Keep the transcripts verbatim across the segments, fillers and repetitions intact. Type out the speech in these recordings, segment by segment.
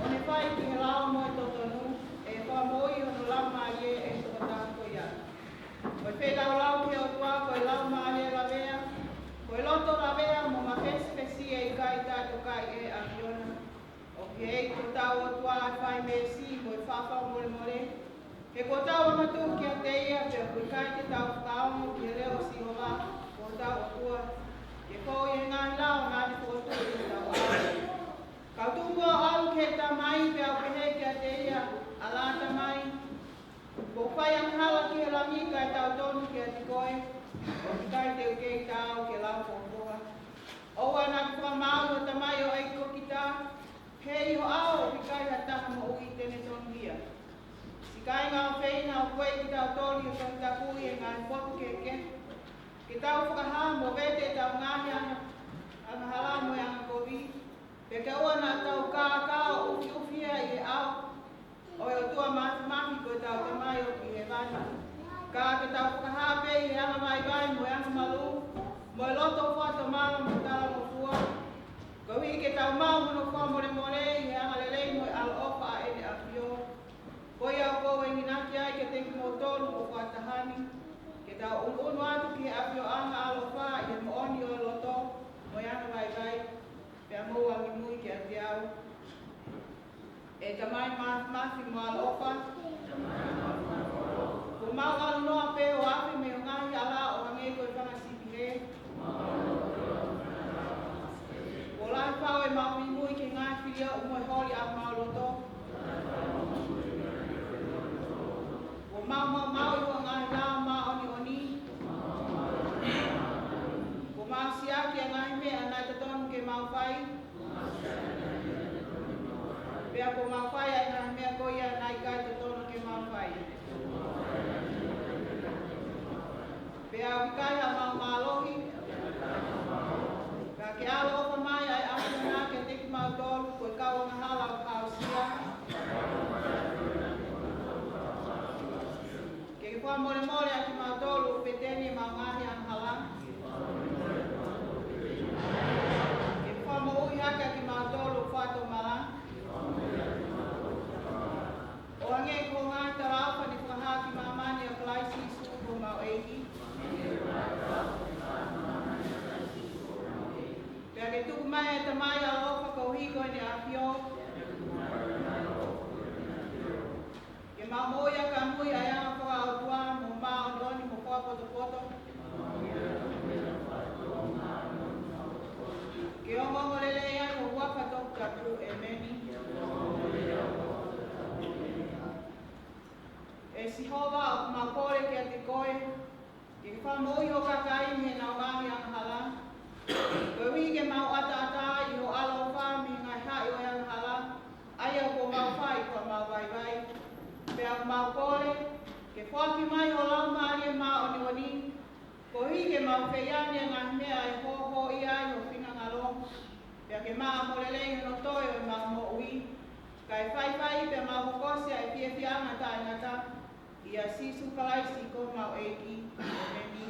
ʻo ne fai ki he lao mo e totonu, ʻe fakamoʻui hono laumālie ʻe he tokotaha ko ia. Ko e feilaulau ki he ʻOtua ko e laumālie lavea, ko e loto lavea mo mafesifesi ʻe ʻikai taʻetokaʻi ʻe ʻAfiona. ʻOku ʻi he ʻEiki ko hotau ʻOtua ʻa e fai meesi mo e faʻa fakamolemole. He kuo tau angatuʻu kiate ia, pea ʻoku ʻikai te tau fakaongo ki he leʻo ʻo Sihova ko hotau ʻOtua, ke fou ʻi he ngaahi lao naʻa ne fokotuʻu ʻi hotau ʻao. Kau tuku muʻa ʻo ʻalu ki he Tamai, pea u pehē kiate ia, ʻAlā Tamai, kuo u fai angahala ki he langi kae taʻu tonu kiate koe, ʻoku ʻikai te u kei taau ke lau fōfoa. ʻOua naʻa ku fakamaau ʻi ho tamaioʻeiki ko kita, he ʻi ho ʻao ʻoku ʻikai ha taha moʻui te ne tonuhia. Siʻi kāinga ʻofeina, ʻoku ʻikai ke tau toli ʻi he tohi tapu ʻi he ngaahi potu kehekehe, ke tau fakahā mo vete ʻetau ngaahi anga-, angahala mo e angakovi, pea ke ʻoua naʻa tau kākā ʻo ʻufiʻufi ʻi he ʻao ʻo e ʻOtua Māfimafi ko hotau Tamai ʻoku ʻi hēvani. Ka ke tau fakahā pē ʻi he angavaivai mo e angamalū, mo e loto fakatomala mo talangofua, koeʻuhi ke tau maʻu hono fakamolemole ʻi he angalelei mo e ʻaloʻofa ʻa ʻEne ʻAfio. Ko ia ʻoku ou enginaki ai kiate kimoutolu ʻoku fakataha ni, ke tau ʻunuʻunu atu ki he ʻafioʻanga ʻaloʻofa ʻi he moʻoni ʻo e loto mo e angavaivai, pea mou angimui kiate au. ʻE Tamai Māfimafi mo ʻaloʻofa, kuo mau ʻalu noa pē ʻo afe mei ho ngaahi hala ʻo hangē ko e fanga sipi hē. Kuo lahi fau ʻemau muimui ki he ngaahi filioʻu mo e holi ʻa homau loto. Kuo mau maumauʻi ho ngaahi lao māʻoniʻoni. Kuo mau siʻaki ʻa e ngaahi meʻa naʻe totonu ke mau fai, pea kuo mau fai ʻa e ngaahi meʻa ko ia naʻe ʻikai totonu ke mau fai. Pea ʻoku ʻikai haʻamau mālohi, ka ke ʻaloʻofa mai ʻa e ʻAfiona kiate kimautolu ko e kau angahala ʻoku aʻusia. Ke ke fakamolemole ʻa kimautolu ʻoku peteni ʻemau ngaahi angahala. Ke ke fakamoʻui hake ʻa kimautolu ʻoku fakatomala. ʻO hangē ko e ngaahi talaʻofa naʻe fakahā ki māmani ʻa Kalaisi Sīsū ko homau ʻEiki. Pea ke tuku mai ʻa e Tamai ʻaloʻofa koeʻuhi ko ʻEne ʻAfio, ke mau moʻui ʻakamui ʻa e anga fakaʻotua mo māʻoniʻoni mo fakapotopoto. Ke ongoongolelei ai ho huafa toputapu, ʻēmeni. ʻE Sihova, ʻoku mau kole kiate koe, ke ke fakamoʻui ho kakai mei heʻenau ngaahi angahala, koeʻuhi ke mau ʻataʻatā ʻi ho ʻaloʻofa mei he ngaahi haʻi ʻo e angahala, ʻa ia kuo mau fai ʻi homau vaivai. Pea ʻoku mau kole, ke foaki mai ho Laumālie Māʻoniʻoni, koeʻuhi ke mau feiā ni ʻa e ngaahi meʻa ʻe hōhōʻia ai ho finangalo, pea ke maʻa mo lelei hono toe ʻo ʻemau moʻui, kae faifai pea mau hokosi ʻa e fiefiaʻanga taʻengata, ʻia Sīsū Kalaisi ko homau ʻEiki. ʻĒmeni.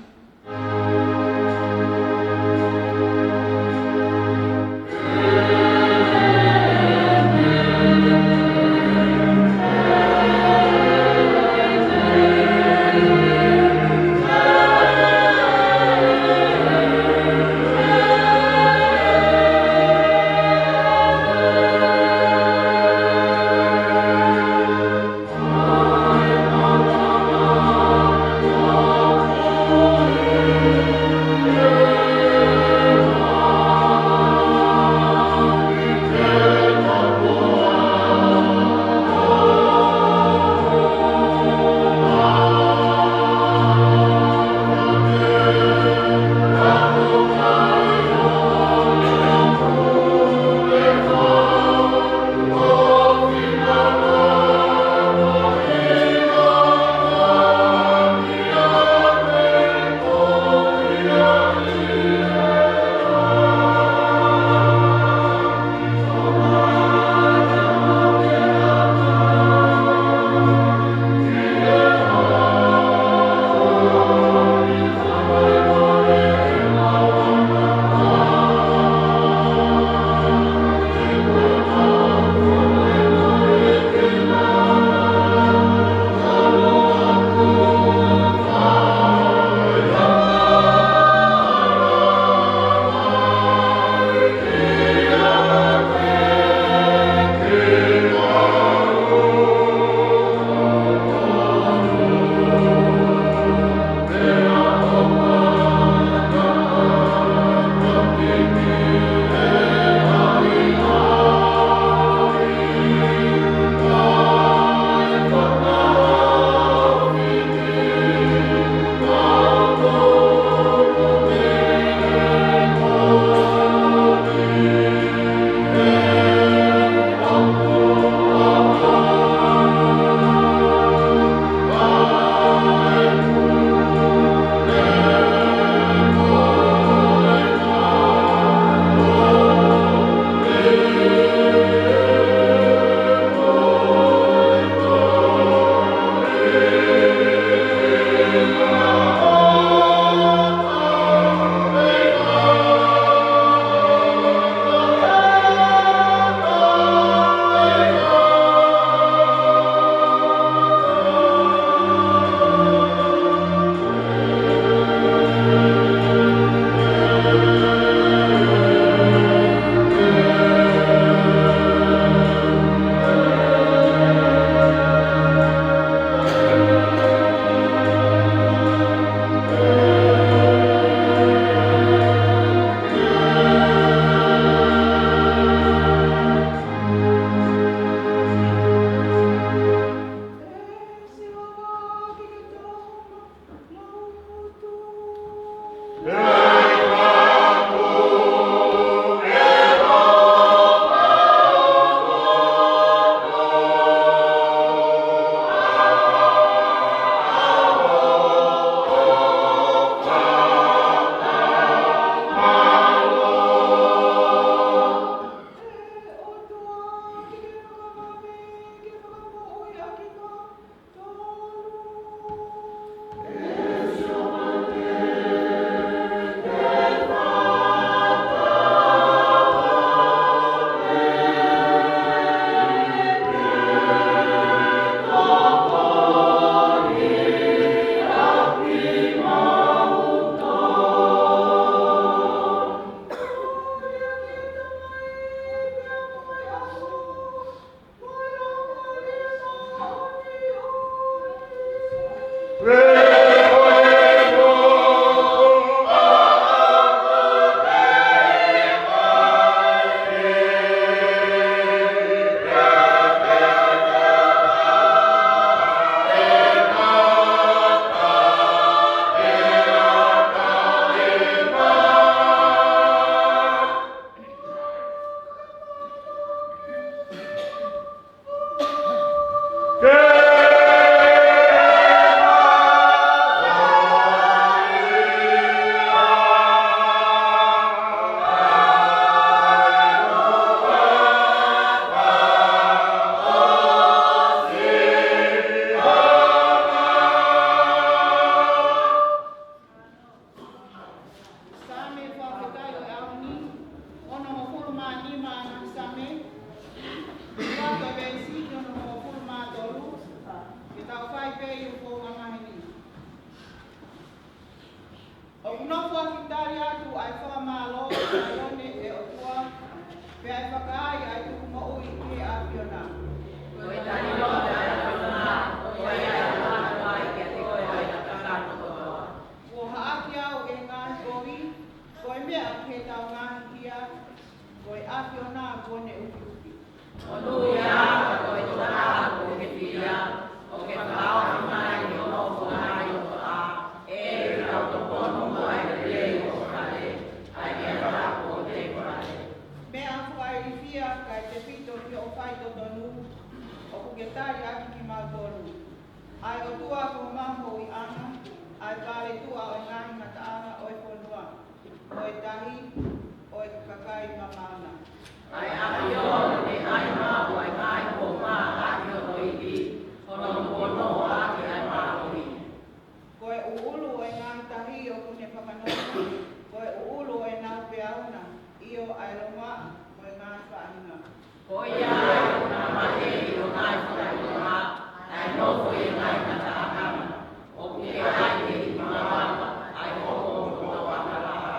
totonu, ʻoku ke tali ʻaki kimautolu, ʻa e ʻOtua ko homau houʻeiki, ʻa e paletuʻa ʻo e ngaahi ngataʻanga ʻo e fonua, mo e tahi ʻo e kakai mamana. ʻA e ʻAfio, mo e ʻai maʻu ʻa e ngaahi founga ʻa hono ivi, hono nofonofoʻaki ʻa e mālohi. Ko e ʻuʻulu ʻo e ngaahi tahi ʻoku ne fakanonga, ko e ʻuʻulu ʻo ʻenau peau na, ʻio, ʻa e longoaʻa mo e ngaahi faʻahinga. Ko ia ai ʻoku na maʻu ʻi hono ngaahi fakaʻilonga ʻa e nofo ʻi he ngaahi ngataʻanga, ʻoku ʻikai ke ʻi mavava ʻa e hoko ʻo hono anga laʻā.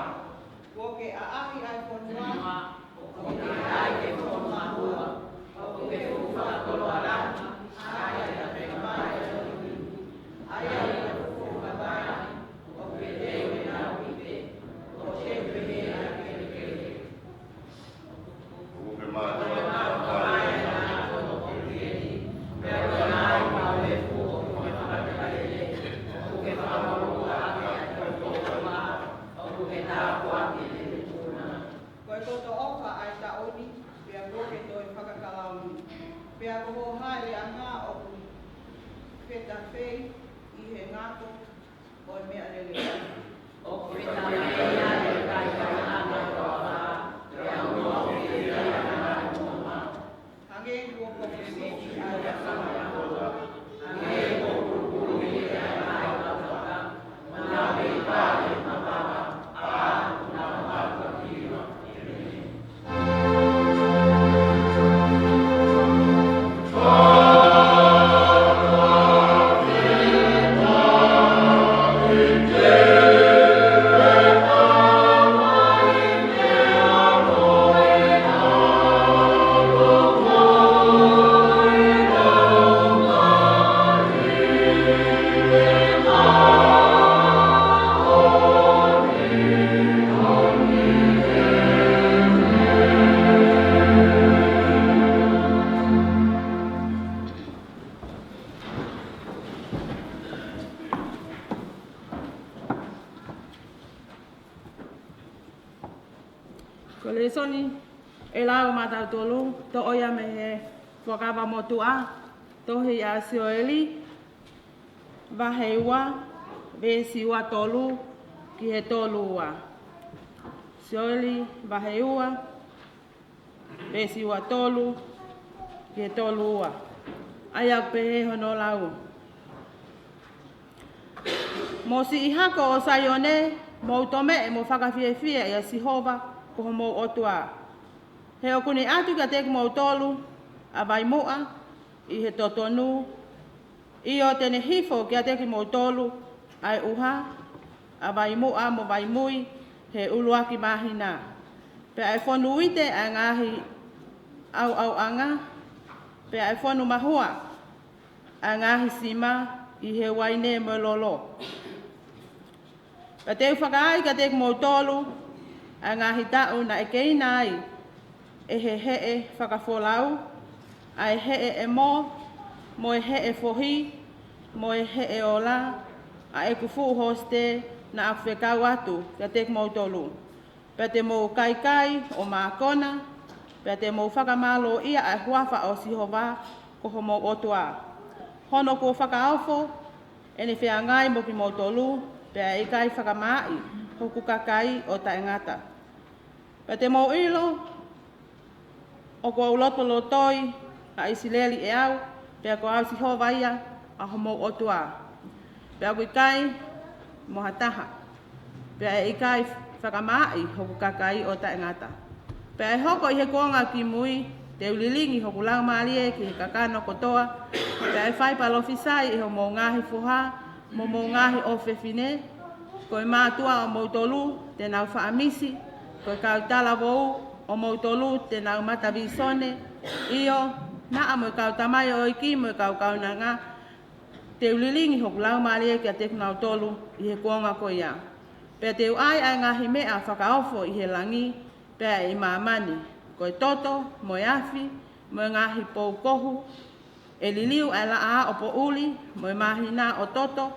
Kuo ke ʻaʻahi ʻa e fonua, ʻoku ke ʻai ke fuʻu mahua, ʻoku ke fuʻu fakakoloa lahi, ʻa ia ʻoku ke mai ʻa e ivi, ʻa ia ʻoku ke fuʻu kapai, ʻoku ke teu ʻenau ipe, ʻoku ke pehē ʻa e kelekele. ʻOku ke mātuʻaki ʻa e ngaahi tonu ʻo Kilieli, pea ko e ngaahi mauefu ʻoku ke fakakelekele, ʻoku ke fakamolū ʻaki ʻa e tonu ʻo Tama, ʻoku ke tāpuaki ʻene puna. Ko e koto ʻofa ʻa e taʻu ni, pea kuo ke toe fakakalauni. Pea ko hoʻo hāʻeleʻanga ʻoku fetafei ʻi he ngako ʻo e meʻalele. ʻOku fetafei ʻa e kaikaiʻanga ʻo e toafa, pea ʻoku nofo fiefia ʻa e ngaahi moʻunga. Hangē kuo kofusifi ʻa e ʻaho. Hangē kuo pulupulu hifo ʻa e ngaahi kautaha. Mo nau leʻi pā ʻi he mavava, ʻa ʻoku nau maʻu ʻa e hiva. Ko e lēsoni ʻe lau maʻatautolu, toʻo ia mei he Fuakava Motuʻa, tohi ʻa Sioeli, vahe ua, veesi ua tolu ki he tolu ua. Sioeli vahe ua, veesi ua tolu ki he tolu ua. ʻA ia ʻoku pehē hono lau. Mo siʻi hako ʻo Saione, mou tomeʻe mo fakafiefia ʻia Sihova ko homou ʻOtua. He ʻoku ne ʻatu kiate kimoutolu ʻa Vaimuʻa ʻi he totonu, ʻio te ne hifo kiate kimoutolu ʻa e ʻuha ʻa Vaimuʻa mo Vaimui he ʻuluaki māhina. Pea ʻe fonu uite ʻa e ngaahi ʻauʻauʻanga, pea ʻe fonu mahua ʻa e ngaahi sima ʻi he uaine mo e lolo. Pea te u fakaai kiate kimoutolu ʻa e ngaahi taʻu naʻe keina ai ʻe he heʻe fakafolau, ʻa e heʻe ʻemo, mo e heʻe fohi, mo e heʻe ola, ʻa ʻeku fuʻu hosite naʻa ku fekau atu kiate kimoutolu. Pea te mou kaikai ʻo mākona, pea te mou fakamālōʻia ʻa e huafa ʻo Sihova ko homou ʻOtua, hono kuo fakaofo ʻene feangai mo kimoutolu, pea ʻe ʻikai fakamaaʻi hoku kakai ʻo taʻengata. Pea te mou ʻilo ʻoku ou lotolotoi ʻa ʻIsileli ʻe au, pea ko au Sihova ia ʻa homou ʻOtua. Pea ʻoku ʻikai mo ha taha, pea ʻe ʻikai fakamaaʻi hoku kakai ʻo taʻengata. Pea ʻe hoko ʻi he kuonga kimui, te u lilingi hoku laumālie ki he kakano kotoa, pea ʻe fai palōfisai ʻe homou ngaahi foha mo homou ngaahi ʻofefine, ko e mātuʻa ʻomoutolu te nau faʻa misi, ko e kau talavou ʻomoutolu te nau mata vīsone, ʻio, naʻa mo e kau tamaioʻeiki mo e kau kaunanga, te u lilingi hoku laumālie kiate kinautolu ʻi he kuonga ko ia. Pea te u ʻai ʻa e ngaahi meʻa fakaofo ʻi he langi, pea ʻi māmani, ko e toto, mo e afi, mo e ngaahi pou kohu, ʻe liliu ʻa e laʻā ʻo poʻuli, mo e māhina ʻo toto,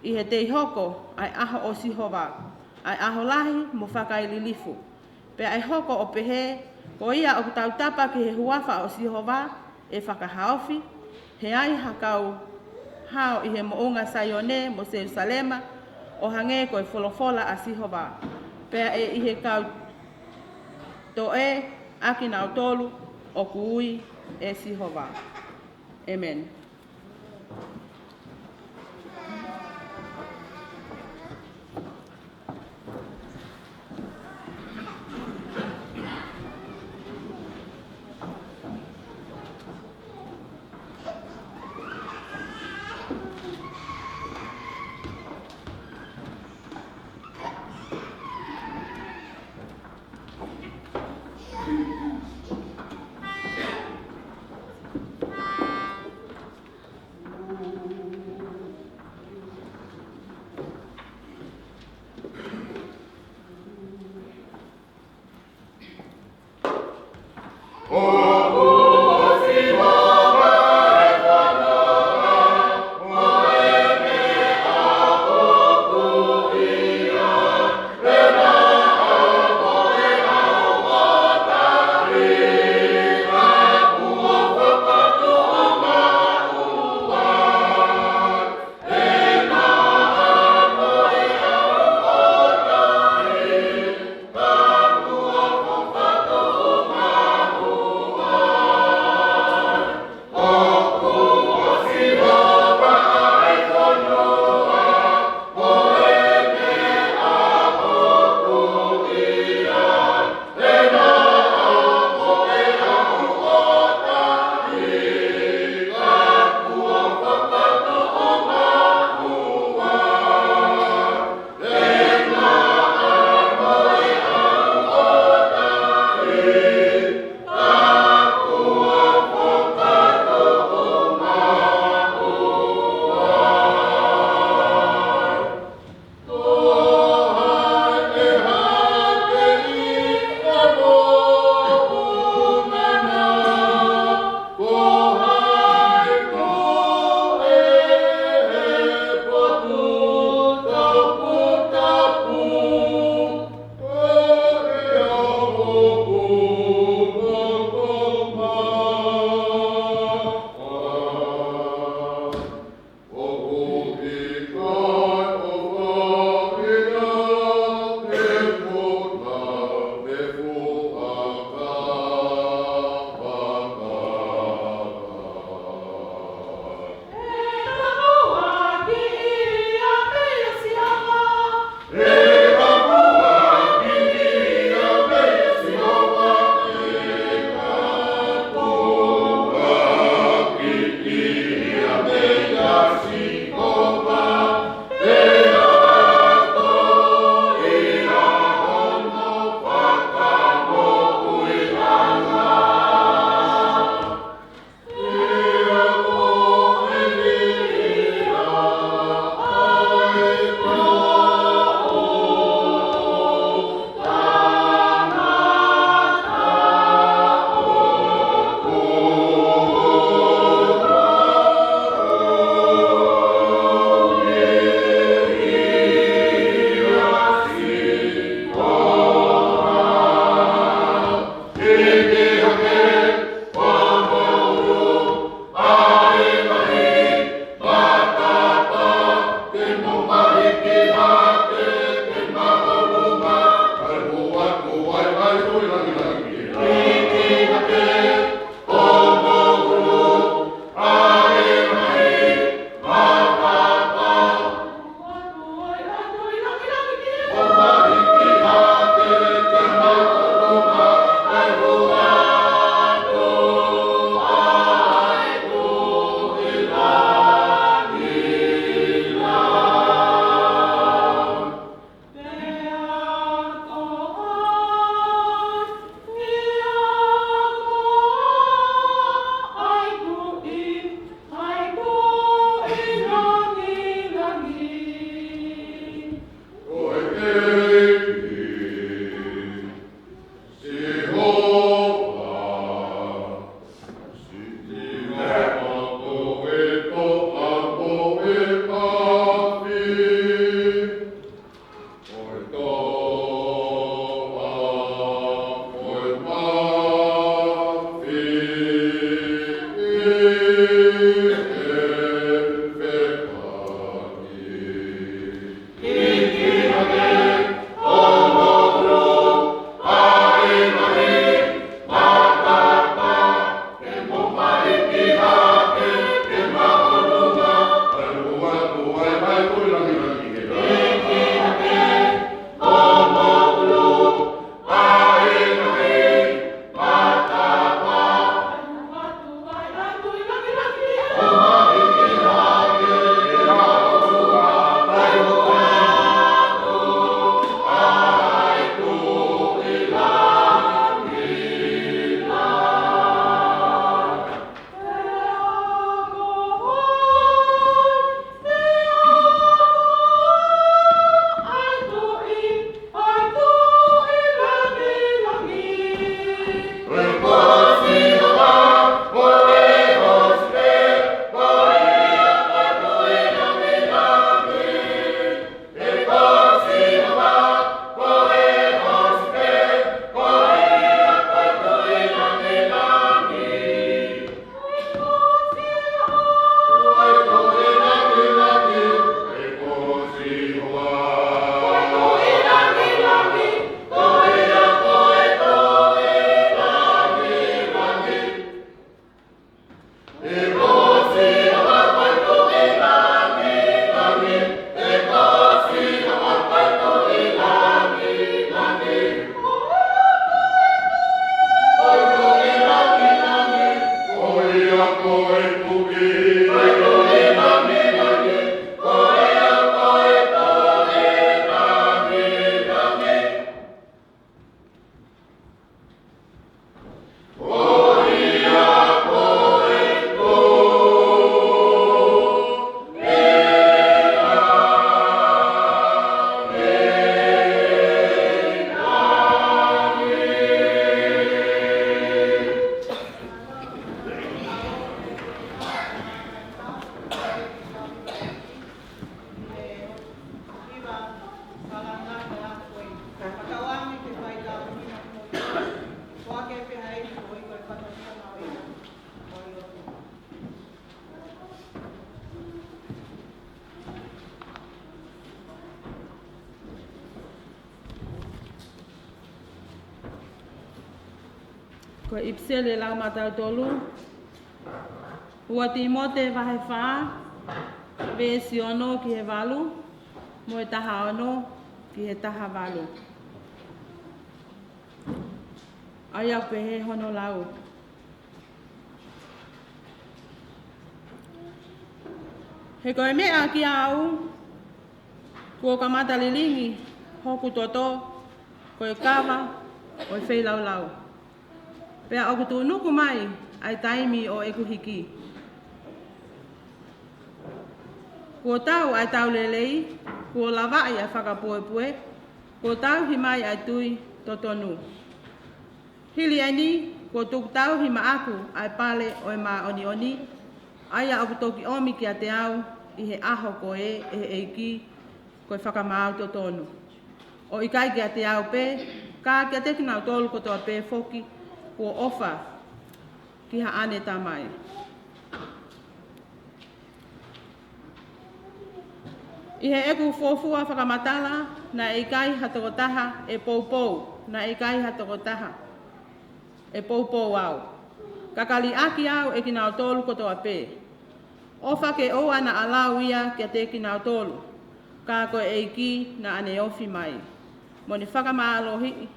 ʻi he tei hoko ʻa e ʻaho ʻo Sihova, ʻa e ʻaho lahi mo fakaililifu. Pea ʻe hoko ʻo pehē Ko ia ʻoku tautapa ki he huafa ʻo Sihova ʻe fakahaofi. He ʻe ʻi ai ha kau hao ʻi he moʻunga Saione mo Selusalema, ʻo hangē ko e folofola ʻa Sihova, pea ʻe ʻi he kau toʻe ʻa kinautolu ʻoku ui ʻe Sihova. ʻEmeni. Ko e ʻipiseli ʻe lau maʻatautolu, ua Tīmote vahe fā, veesi ono ki he valu, mo e taha ono ki he taha valu. ʻA ia ʻoku pehē hono lau. He ko e meʻa kiate au, kuo kamata lilingi hoku toto, ko e kava ʻo e feilaulau. Pea ʻoku tuʻunuku mai ʻa e taimi ʻo ʻeku hiki. Kuo tau ʻa e tau lelei, kuo lavaʻi ʻa e fakapuepue, kuo tauhi mai ʻa e tui totonu. Hili eni, kuo tuku tauhi maʻaku ʻa e pale ʻo e māʻoniʻoni, ʻa ia ʻoku toki ʻomi kiate au ʻi he ʻaho ko ē ʻe he ʻEiki, ko e fakamaau totonu. ʻO ʻikai kiate au pē, ka kiate kinautolu kotoa pē foki kuo ʻofa ki haʻane tamai. ʻI heʻeku fuofua fakamatala, naʻe ʻikai ha tokotaha ʻe poupou, naʻe ʻikai ha tokotaha ʻe poupou au. Ka ka liʻaki au ʻe kinautolu kotoa pē. ʻOfa ke ʻoua naʻa lau ia kiate kinautolu, ka ko e ʻEiki naʻa ne ofi mai, mo ne fakamālohiʻi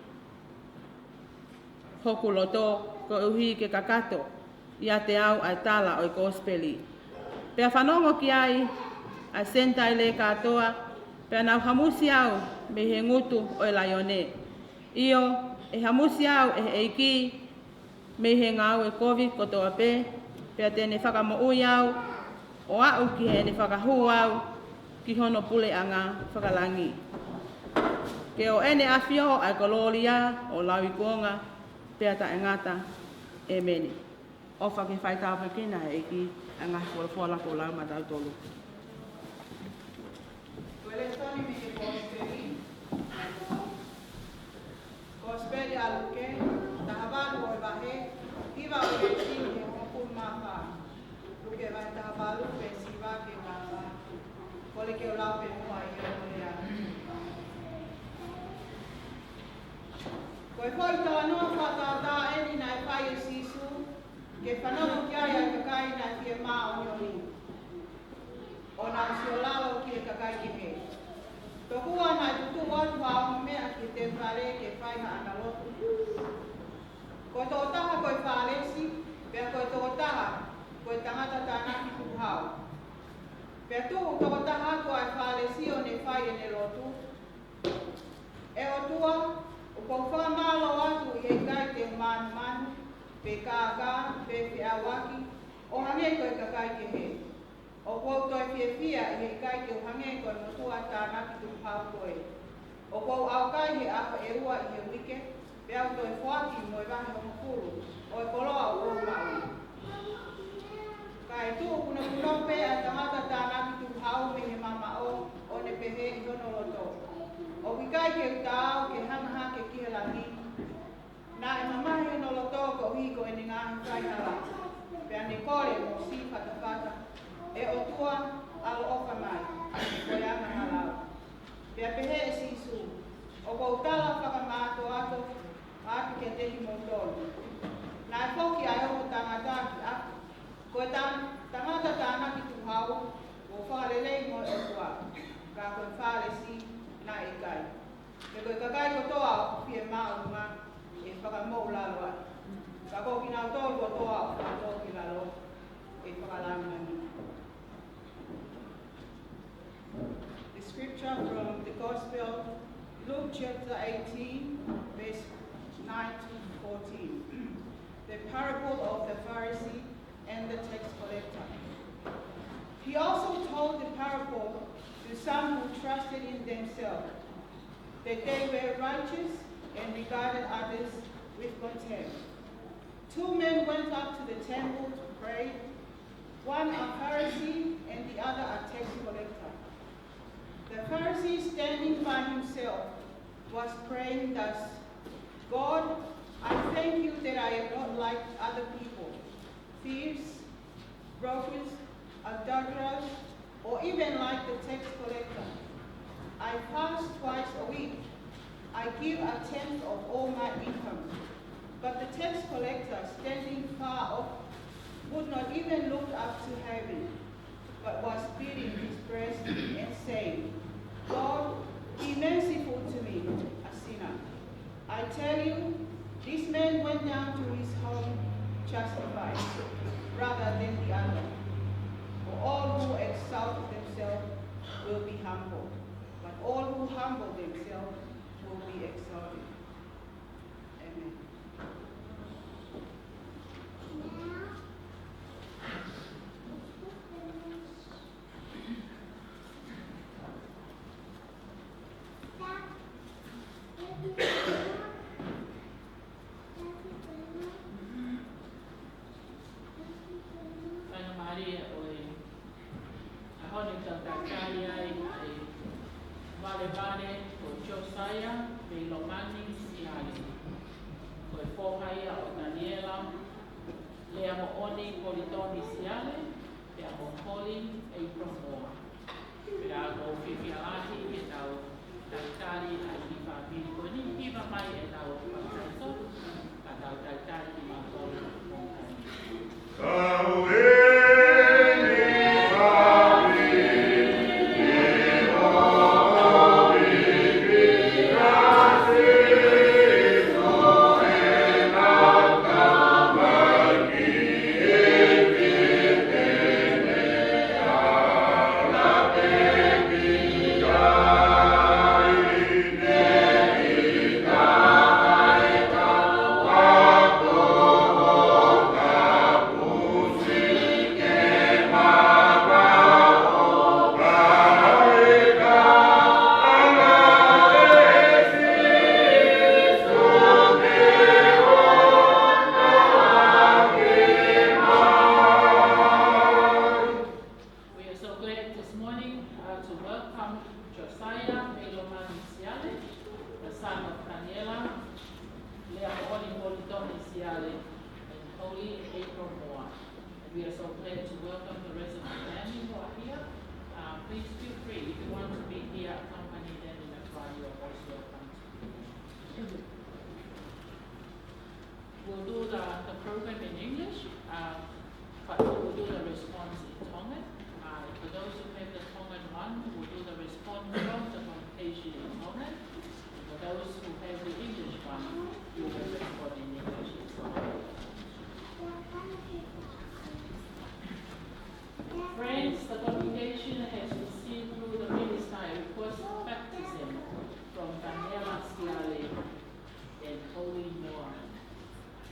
hoku loto, koeʻuhi ke kakato ʻiate au ʻa e tala ʻo e kosipeli. Pea fanongo ki ai ʻa e Senitaile kātoa, pea nau hamusi au mei he ngutu ʻo e laione. ʻIo, ʻe hamusi au ʻe he ʻEiki mei he ngāue kovi kotoa pē, pea te ne fakamoʻui au, ʻo aʻu ki heʻene fakahū au ki hono puleʻanga fakalangi. Ke ʻo ʻene ʻafio ʻa e kolōlia, ʻo lauikuonga pea taʻengata. ʻEmeni. ʻOfa ke fai tāpuekina ʻe he ʻEiki ʻa e ngaahi folofola kuo lau maʻatautolu. Ko e lēsoni mei he Kosipeli, Kosipeli ʻa Luke, taha valu ʻo e vahe, hiva ʻo e veesi ki he hongofulu mā fā. Luke vahe taha valu, veesi hiva ki he taha fā. Kole ke u lau pē muʻa ʻi he ongo lea. Ko e foʻi talanoa fakatātā eni naʻe fai ʻe Sīsū, ke fanongo ki ai ʻa e kakai naʻe fiemāʻoniʻoni, ʻo nau siolalo ki he kakai kehe. Tokua naʻe tutuʻu atu ha ongo meʻa ki he temipale ke fai haʻana lotu. Ko e tokotaha ko e Fālesi, pea ko e tokotaha ko e tangata tānaki tukuhau. Pea tuʻu tokotaha atu ʻa e Fālesi ʻo ne fai ʻene lotu. ʻE ʻOtua, ʻoku ou fakamālō atu ʻi he ʻikai te u mānumanu, pe kākā, pe feʻauaki, ʻo hangē ko e kakai kehe. ʻOku ou toe fiefia ʻi he ʻikai te u hangē ko e motuʻa tānaki tukuhau ko ē. ʻOku ou ʻaukai he ʻaho ʻe ua ʻi he uike, peá u toe foaki mo e vahe hongofulu ʻo e koloa ʻoku ou maʻu. Kae tuʻu punopuno pē ʻa e tangata tānaki tukuhau mei he mamaʻo, ʻo ne pehē ʻi hono loto, ʻOku ʻikai ke u taau ke hanga hake ki he langi. Naʻe mamahi hono loto koeʻuhi ko ʻene ngaahi faihala, pea ne kole mo siʻi fatafata, ʻE ʻOtua, ʻaloʻofa mai, ko e angahala au. Pea pehē ʻe Sīsū, ʻOku ou tala fakamātoato atu kiate kimoutolu, naʻe foki ʻa e ongo tangata ki ʻapi, ko e tā Ko e kakai kotoa ʻoku fiemaʻu ʻe fakamoʻulalo ai. Ka ko kinautolu kotoa ʻoku ʻalu ki lalo ʻe fakalāngilangiʻi. The scripture from the Gospel, Luke chapter eighteen, verse nine to fourteen. The parable of the Pharisee and the tax collector. He also told the parable to some who trusted in themselves that they were righteous and regarded others with contempt. Two men went up to the temple to pray, one a Pharisee and the other a tax collector. The Pharisee, standing by himself, was praying thus: "God, I thank you that I am not like other people, thieves, robbers, adulterers, or even like the tax collector. I fast twice a week. I give a tenth of all my income." But the tax collector, standing far off, would not even look up to heaven, but was beating his breast and saying, "God, be merciful to me, a sinner." I tell you, this man went down to his home justified rather than the other. For all who exalt themselves will be humbled, but all who humble themselves will be exalted. Amen. Faingamālie ʻo e ʻaho ni, tau talitali ai ʻa e valevale ko Josiah Veilomani Siale, ko e foha ia ʻo Taniela Leamoʻoni Politoni Siale, pea mo Holly April Moa. Pea ʻoku ou fiefia lahi ke tau talitali ʻa e fāmili ko eni. Hiva mai ʻetau papitaiso, ka tau talitali kimautolu. We are so glad this morning, uh, to welcome Josiah Veilomani Siale, the son of Daniela Leamoʻoni Politoni Siale and Holly April Moa. And we are so glad to welcome the rest of the family who are here. Uh, please feel free, if you want to be here, accompany them in the choir, you're most welcome to be here. We'll do the, the program in English, uh, but we'll do the response in Tongan. Uh, for those who have the Tongan one, we'll do the response from the convocation in Tongan. For those who have the English one, you will respond in English as well. Friends, the convocation has received through the minister a request for baptism from Daniela Siale and Holly Moa.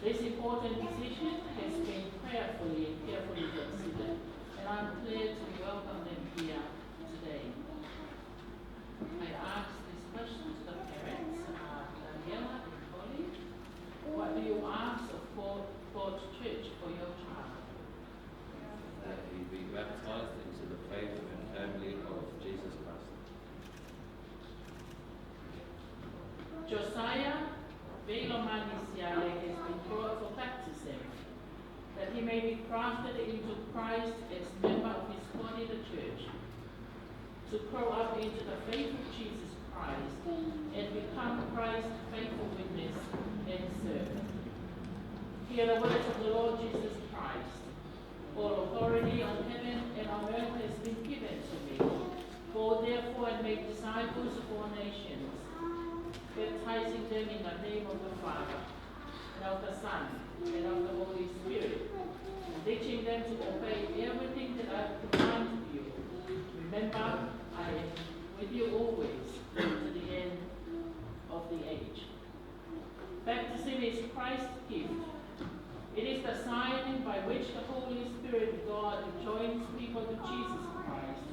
This important decision has been prayerfully and carefully considered, and I'm glad to welcome them here today. I ask this question to the parents, uh, Daniela and Holly. What do you ask of God, God's church for your child? That he be baptized into the faith and family of Jesus Christ. Josiah Veilomani Siale has been brought for baptism, that he may be grafted into Christ as member of his body, the church, to grow up into the faith of Jesus Christ and become Christ's faithful witness and servant. Hear the words of the Lord Jesus Christ. All authority on heaven and on earth has been given to me. Go therefore and make disciples of all nations, them in the name of the Father, and of the Son, and of the Holy Spirit, and teaching them to obey everything that I have commanded you. Remember, I am with you always to the end of the age. Baptism is Christ's gift. It is the sign by which the Holy Spirit of God joins people to Jesus Christ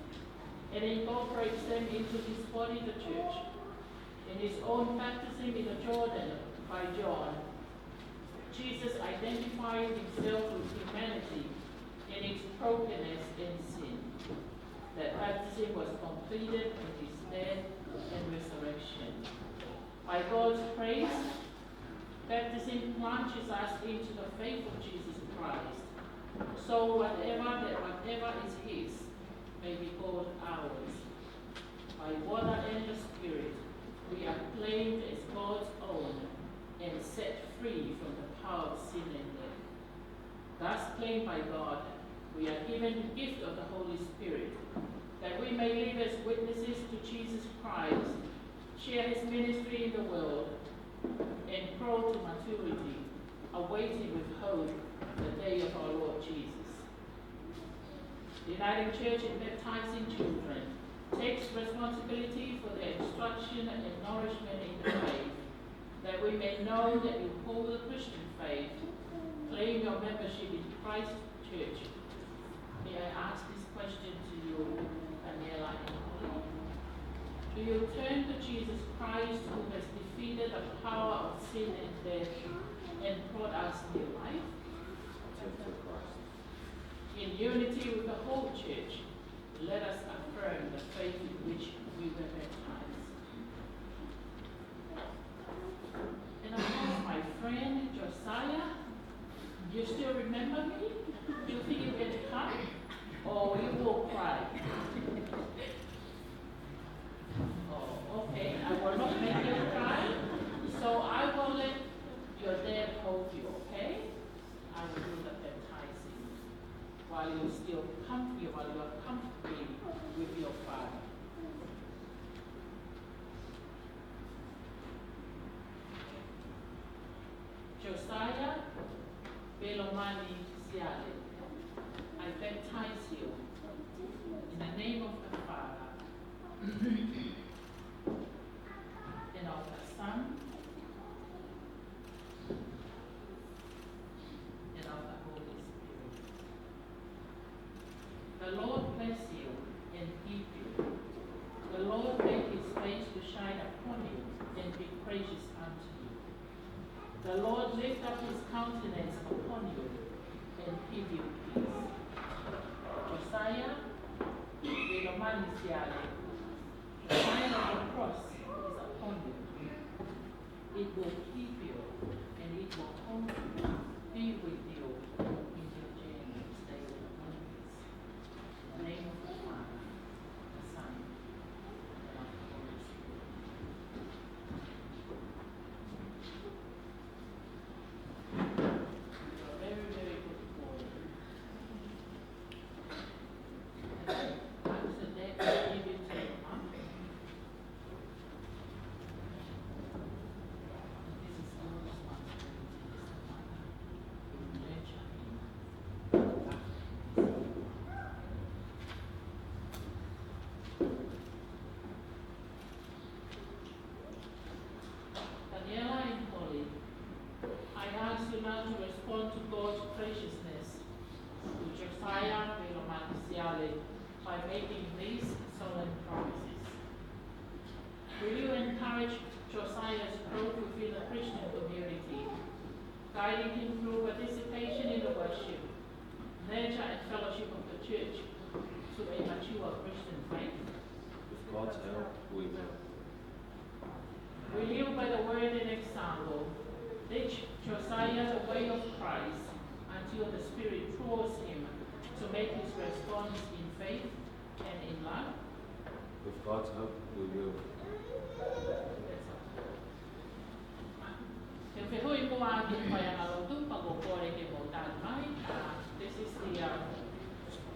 and incorporates them into his body, the church. In his own baptism in the Jordan by John, Jesus identified himself with humanity in its brokenness and sin. That baptism was completed in his death and resurrection. By God's grace, baptism plunges us into the faith of Jesus Christ, so whatever that whatever is his may be called ours. By water and the Spirit, we are claimed as God's own and set free from the power of sin and death. Thus claimed by God, we are given the gift of the Holy Spirit, that we may live as witnesses to Jesus Christ, share his ministry in the world, and grow to maturity, awaiting with hope the day of our Lord Jesus. The Uniting Church in baptizing children takes responsibility for their instruction and nourishment in the faith, that we may know that you hold the Christian faith, claim your membership in Christ's church. May I ask this question to you, Daniela and Holly? Do you turn to Jesus Christ, who has defeated the power of sin and death and brought us new life? In unity with the whole church, let us affirm the faith in which we were baptized. And of course, my friend Josiah, you still remember me? You think you can come? Or you will cry? Oh, okay. I will not make you cry. So I will let your dad hold you, okay? I will do the baptizing while you still comfy, while you are comfortable with your father. Josiah Belomani Siale, I baptize you in the name of the Father, and of the Son, and of the Holy Spirit. The Lord bless you and keep you. The Lord make his face to shine upon you and be gracious unto you. The Lord lift up his countenance upon you and give you peace. Josiah Belomani Siale, the sign of the cross is upon you. It will keep you and it will hold you, be with you in your journey, stay with you. In the name of the Father, the Son, and of the Holy Spirit. You're a very, very good boy. And I, I said that I give it to your mom. Daniela and Holly, I ask you now to respond to God's graciousness to Josiah Belomani Siale by making these solemn promises. Will you encourage Josiah's growth within the Christian community, guiding him through participation in the worship, nurture and fellowship of the church to a mature Christian faith? With God's help, we will. Will you, by the word and example, teach Josiah the way of Christ until the Spirit draws him to make his response in faith and in love? With God's help, we will. Te u fehuʻi muʻa ki he faiʻanga lotu, pea ko e kole ke mou tali mai. Uh, this is the, uh,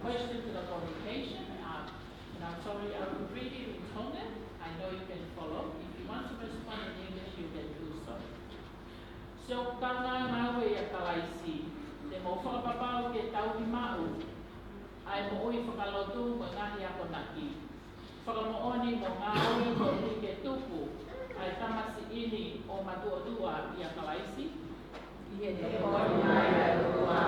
question to the congregation. Uh, and I'm sorry, I will read it in Tongan. I know you can follow. If you want to respond in English, you can do so. Siʻoku kāinga ngāue ʻia Kalaisi, te mou fakapapau ke tauhi maʻu ʻa e moʻui fakalotu mo e ngaahi akonaki fakamoʻoni mo ngāue koeʻuhi ke tupu ʻa e tamasiʻi ni ʻo matuʻotuʻa ʻia Kalaisi. ʻI heʻene holi mai ʻa e ʻOtua,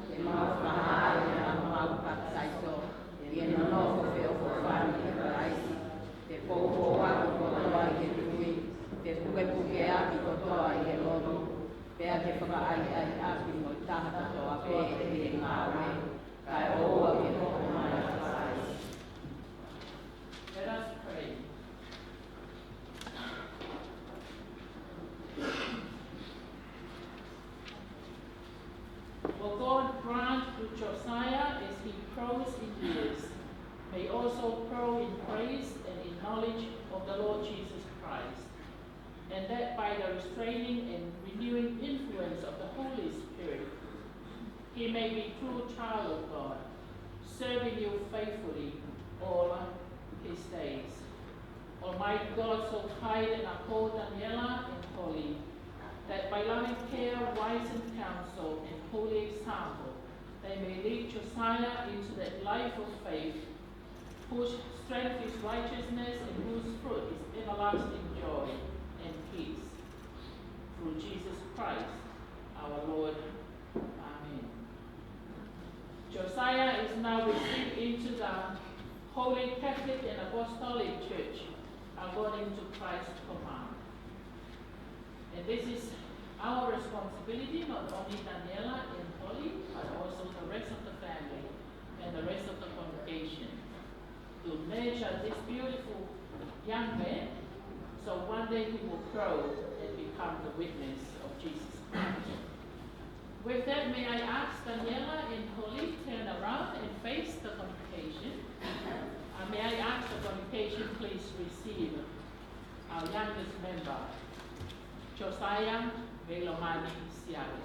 te mau fakahā ʻi he ʻaho mau papitaiso, ʻi he nonofo feʻofoʻofani ʻia Kalaisi, te pou houʻaki kotoa ʻi he tui, te pukepukeʻaki kotoa ʻi he lotu, pea te fakaʻaiʻaiʻaki mo e taha kotoa pē ʻi he ngāue, kae ʻoua ke hoko mai ʻa Kalaisi. Let us pray. Will God grant to Josiah, as he grows in years, may also grow in grace and in knowledge of the Lord Jesus Christ, and that by the restraining and renewing influence of the Holy Spirit, he may be true child of God, serving you faithfully all his days. Almighty God, so guide and uphold Daniela and Holly, that by loving care, wise in counsel, and holy example, they may lead Josiah into that life of faith, whose strength is righteousness and whose fruit is everlasting joy and peace. Through Jesus Christ, our Lord. Amen. Josiah is now received into the Holy Catholic and Apostolic Church according to Christ's command. And this is our responsibility, not only Daniela and Holly, but also the rest of the family and the rest of the congregation, to nurture this beautiful young man, so one day he will grow and become the witness of Jesus Christ. With that, may I ask Daniela and Holly turn around and face the congregation. Uh, may I ask the congregation please receive our youngest member, Josiah Veilomani Siale.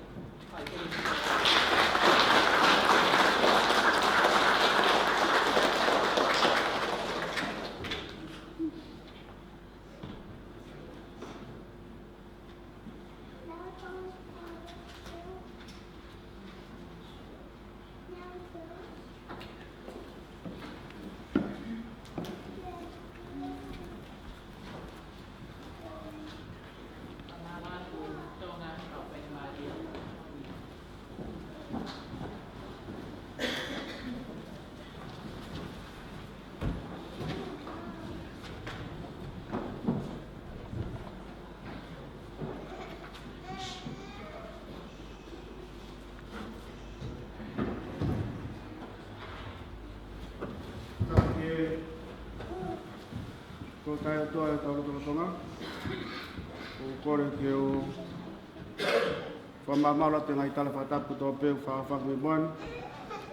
Ko e ʻOtua ʻo e tau lotolotonga, ʻoku ou kole ke u fakamālō atu he ngaahi tala fakatapu kotoa pē ʻoku fakahoko mai moʻoni,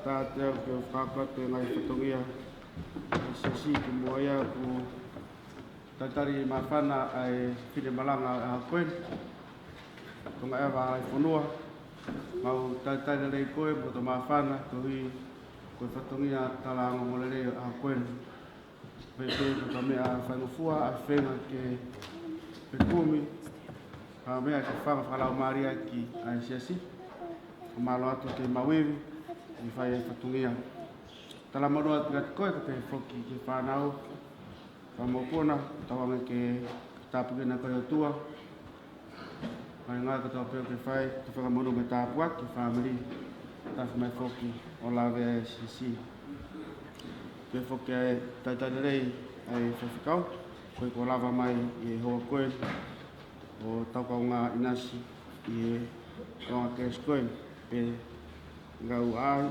tautautefito ke u fakahoko atu he ngaahi fatongia ʻa e siasi ki muʻa ia ʻoku talitali māfana ʻa e fefine malanga ʻo e ʻaho ko eni. Tonga ʻeva ʻa e fonua, mau talitali lelei koe mo hoto māfana koeʻuhi ko e fatongia tala ongoongolelei ʻo e ʻaho ko eni. Pea pehē ko e meʻa faingofua ʻa e feinga ke fekumi, ha meʻa ke fanga fakalaumālie ʻaki ʻa e siasi. Fakamālō atu ki he mau ivi ʻi he fai ʻa e fatongia. Tala mālō atu kiate koe, kae pehē foki ki he fānau, fakamokopuna, tauange ke tāpuekina koe ʻe he ʻOtua. Ngaahi ngāue kotoa pē ʻoku ke fai, ke fakamonū mo e tāpuaki ki he fāmili. Tafi mai foki ʻo lave ʻa e siasi. Pehē foki ʻa e talitali lelei ʻa e faifekau, ko ia kuo lava mai ʻi he houa ko eni ʻo tau kaungā ʻinasi ʻi he ʻaonga keisi ko eni, pea ngāue ʻa e tau